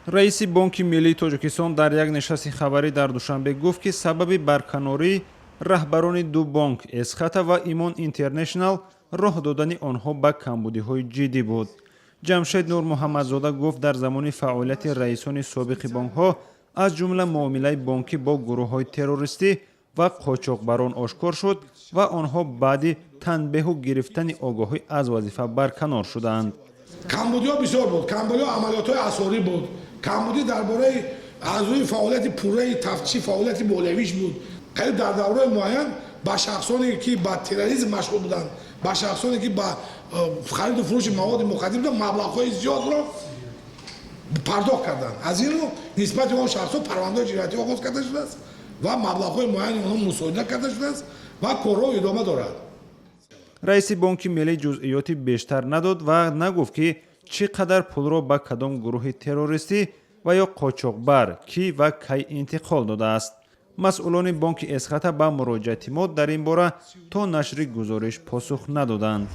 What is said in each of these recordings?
Раиси Бонки миллии Тоҷикистон дар як нишасти хабарӣ дар Душанбе гуфт, ки сабаби барканории раҳбарони ду бонк, Эсхата ва Имон Интернешнал, роҳ додани онҳо ба камбудиҳои ҷиддӣ буд. Ҷамшед Нурмуҳаммадзода гуфт, дар замони фаъолияти раисони собиқи бонкҳо, аз ҷумла муомилаи бонкӣ бо гурӯҳҳои террористӣ ва қочоқбарон ошкор шуд ва онҳо баъди танбеҳу гирифтани огоҳӣ аз вазифа барканор шуданд. Камбудиҳо бисёр буд. Камбудиҳо амалиётҳои асрорӣ буд, камбудӣ дар бораи аз рӯи фаъолияти пурраи тафтиши фаъолияти молиявиш буд. Қариб дар давраи муайян ба шахсоне, ки ба терроризм машғул буданд, ба шахсоне, ки ба хариду фурӯши маводи мухаддир буданд, маблағҳои зиёдро пардохт карданд. Аз ин рӯ нисбати он шахсҳо парвандаҳои ҷиноятӣ оғоз карда шудааст ва маблағҳои муайяни онҳо мусодира карда шудааст ва корҳо идома дорад. Раиси Бонки миллӣ ҷузъиёти бештар надод ва нагуфт, ки чӣ қадар пулро ба кадом гурӯҳи террористӣ ва ё қочоқбар кӣ ва кай интиқол додааст. Масъулони бонки Эсхата ба муроҷиати мо дар ин бора то нашри гузориш посух надоданд.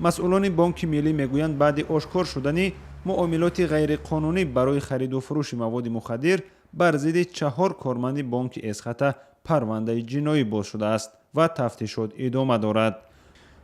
Масъулони Бонки миллӣ мегӯянд, баъди ошкор шудани муомилоти ғайриқонунӣ барои хариду фурӯши маводи мухаддир бар зидди чаҳор корманди бонки Эсхата парвандаи ҷиноӣ боз шудааст ва тафтишот идома дорад.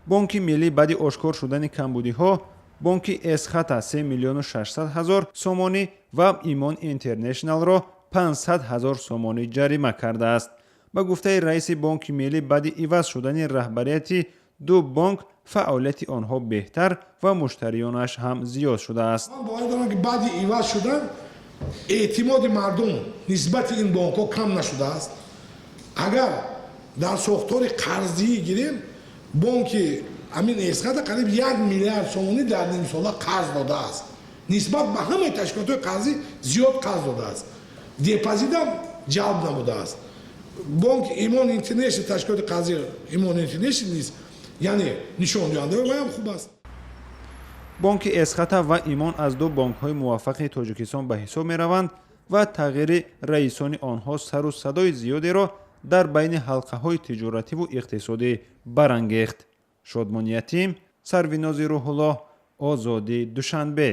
Бонки миллӣ баъди ошкор шудани камбудиҳо бонки Эсхата 3 миллиону 600 ҳазор сомонӣ ва Имон Интернешналро 500 ҳазор сомонӣ ҷарима кардааст. Ба гуфтаи раиси Бонки миллӣ, баъди иваз шудани раҳбарияти ду бонк фаъолияти онҳо беҳтар ва муштариёнаш ҳам зиёд шудааст. Ман боварӣ дорам, ки баъди иваз шудан эътимоди мардум нисбати ин бонкҳо кам нашудааст. Агар дар сохтори қарздиҳӣ гирем, бонки ҳамин Эсхата қариб 1 миллиард сомонӣ дар нимсола қарз додааст, нисбат ба ҳамаи ташкилотҳои қарзӣ зиёд қарз додааст, депозитам ҷалб намудааст. Бонк Имон Интернешнл, ташкилоти қарзии Имон Интернешнл низ, яъне нишондиҳандаи вайам хуб аст. Бонки Эсхата ва Имон аз ду бонкҳои муваффақи Тоҷикистон ба ҳисоб мераванд ва тағйири раисони онҳо сару садои зиёдеро дар байни ҳалқаҳои тиҷоративу иқтисодӣ барангехт. Шодмон Ятим, Сарвинози Рӯҳуллоҳ, Озодӣ, Душанбе.